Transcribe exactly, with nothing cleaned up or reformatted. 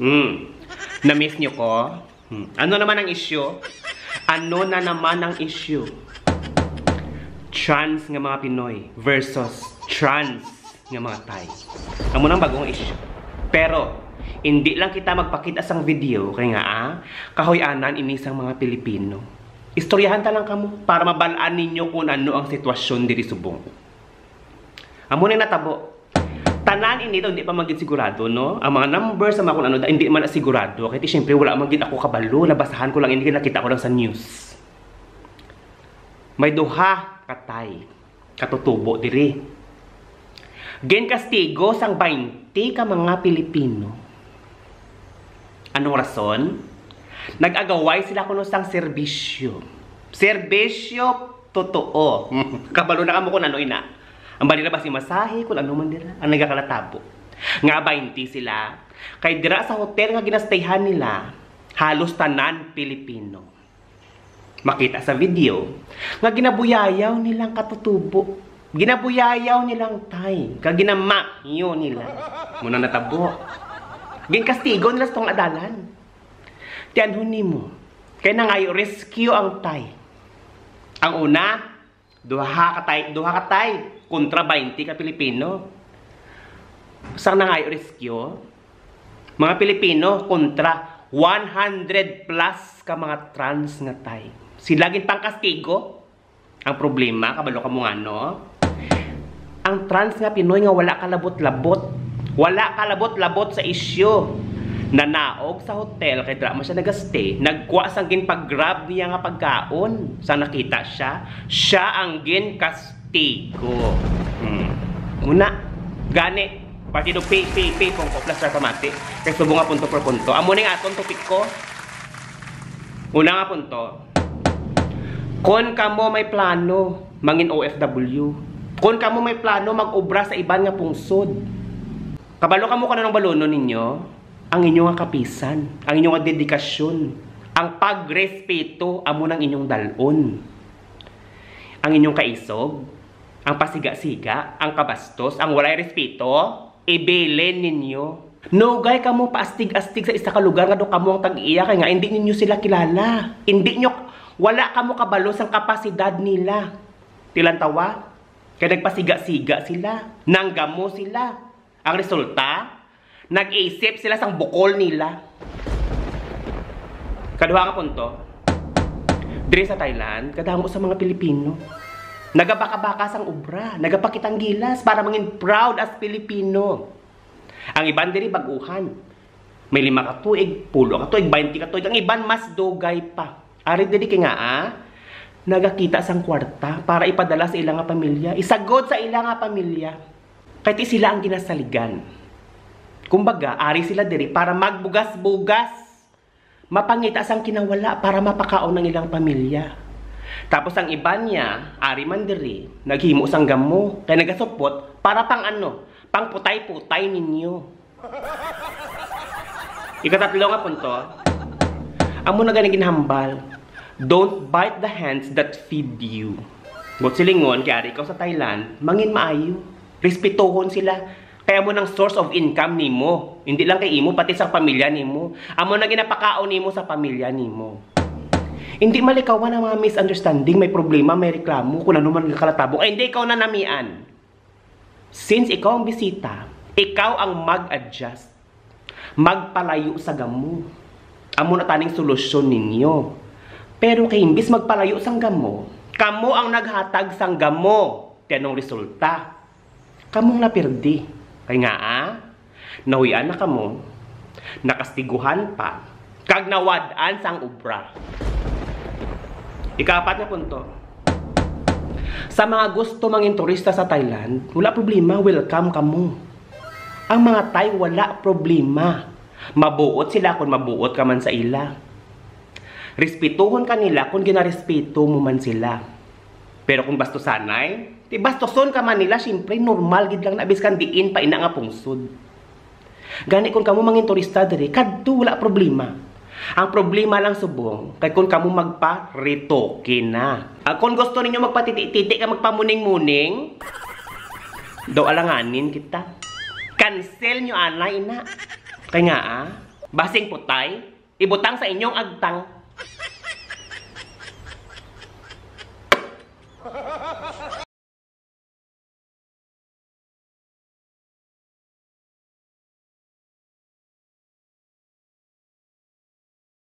Hmm. Na-miss niyo ko? Hmm. Ano naman ang issue? Ano na naman ang issue? Trans nga mga Pinoy versus trans nga mga Thai. Amo nang bagong issue. Pero, hindi lang kita magpakita sang video kay nga, ah, kahoy-anan ini sang mga Pilipino. Istoryahan ta lang kamo para mabal-an ninyo kung ano ang sitwasyon diri subong. Amo na natabo. Tanan ini daw, hindi pa man gid sigurado, no? Ang mga numbers, ang mga kung ano, hindi man na sigurado. Kaya siyempre, wala man gid ako kabalo. Nabasahan ko lang ini, nakita ko lang sa news. May duha ka Thai katutubo diri. Ginkastigo sang baynte ka mga Pilipino. Anong rason? Nag-agaway sila kuno sang serbisyo. Serbisyo totoo. Kabalo na kamo kung ano ina. Ang balira ba si masahe, kung ano man dira, ang nagakalatabo. Nga baynte sila. Kay dira sa hotel nga ginastayhan nila, halos tanan Pilipino. Makita sa video nga ginabuyayaw nilang katutubo. Ginabuyayaw nilang Thai. Kag ginamahyo nila. Muna natabo. Ginkastigo nila sa tong adalan. Tiyanhon nimo. Kay nangayo rescue ang Thai. Ang una, duha ka Thai, duha ka Thai kontra baynte ka Pilipino. Sang nangayo rescue, mga Pilipino kontra one hundred plus ka mga trans nga Thai. Sila gid pangkastigo. Ang problema, kabalo ka mo nga, no? Ang trans nga Pinoy nga wala kalabot-labot. Wala kalabot-labot sa isyu. Nanaog sa hotel kay dira man siya nagastay. Nagkuha sang ginpag-grab niya nga pagkaon. Sa nakita siya, siya ang ginkastigo. Hmm. Muna, gani, partido P P P, pungko plus sa pamati. Kay subong nga punto por punto. Amo ning aton topiko. Una nga punto, kon kamo may plano mangin O F W, kon kamo may plano mag-obra sa iban nga pungsod, kabalo kamo kung anong balonon ninyo? Ang inyo nga kapisan, ang inyo nga dedikasyon, ang pagrespeto amo nang inyong dalon. Ang inyong kaisog, ang pasiga-siga, ang kabastos, ang walay respeto, ibilin ninyo. Nugay kamo paastig-astig sa isa ka lugar nga daw kamo ang tag-iya, kay nga indi ninyo sila kilala. Indi nyo, wala kamo kabalo sang kapasidad nila. Tilantawa, kay nagpasiga-siga sila, nanggamo sila. Ang resulta, nag-isip sila sang bukol nila. Kaduha nga punto, diri sa Thailand, kadamo sa mga Pilipino nagabaka-baka sang obra, nagapakitang gilas para mangin proud as Pilipino. Ang iban diri bag-uhan. May lima ka tuig, pulo ka tuig, baynte ka tuig. Ang iban mas dugay pa. Ari diri kay nga, ah, nagakita sang kwarta para ipadala sa ila nga pamilya. Isagod sa ila nga pamilya. Kay ti sila ang ginasaligan. Kumbaga, ari sila diri para magbugas-bugas. Mapangita sang kinawala para mapakaon ang ilang pamilya. Tapos ang iban niya, ari man diri, naghimo sang gamo, kay nagasupot para pang ano, pang putay-putay ninyo. Ikatatlo nga punto, amo na gani ginhambal, "Don't bite the hands that feed you." Buot silingon, kay ari ikaw sa Thailand, mangin maayo. Respetohon sila. Kay amo nang source of income nimo. Hindi lang kay imo, pati sa pamilya nimo. Amo na ginapakaon nimo sa pamilya nimo. Hindi malikawan ang mga misunderstanding, may problema, may reklamo, kung ano man ang kalatabong. Ay, hindi ikaw na namian. Since ikaw ang bisita, ikaw ang mag-adjust. Magpalayo sa gamo. Amo na taning solusyon ninyo. Pero kay imbis magpalayo sang gamo, kamo ang naghatag sang gamo. Ti anong resulta? Kamong napirdi. Kay nga, ah, nahuy-an na kamo, nakastiguhan pa, kag nawad-an sang obra. Ikaapat nga punto, sa mga gusto mangin turista sa Thailand, wala problema, welcome kamo. Ang mga Thai wala problema. Mabuot sila kung mabuot ka man sa ila. Respetuhon ka nila kung ginarespeto mo man sila. Pero kung bastusanay, ti bastuson ka man nila, siyempre normal gid lang na biskan diin pa ina nga pungsod. Gani kung kamo mangin turista diri, kadto wala problema. Ang problema lang subong kay kung kamo magpa-retoke na. Ah, kung gusto ninyo magpatiti-titi ka magpamuning-muning, daw alanganin kita. Cancel nyo anay ina. Kay nga ah, Basing putay, ibutang sa inyong agtang.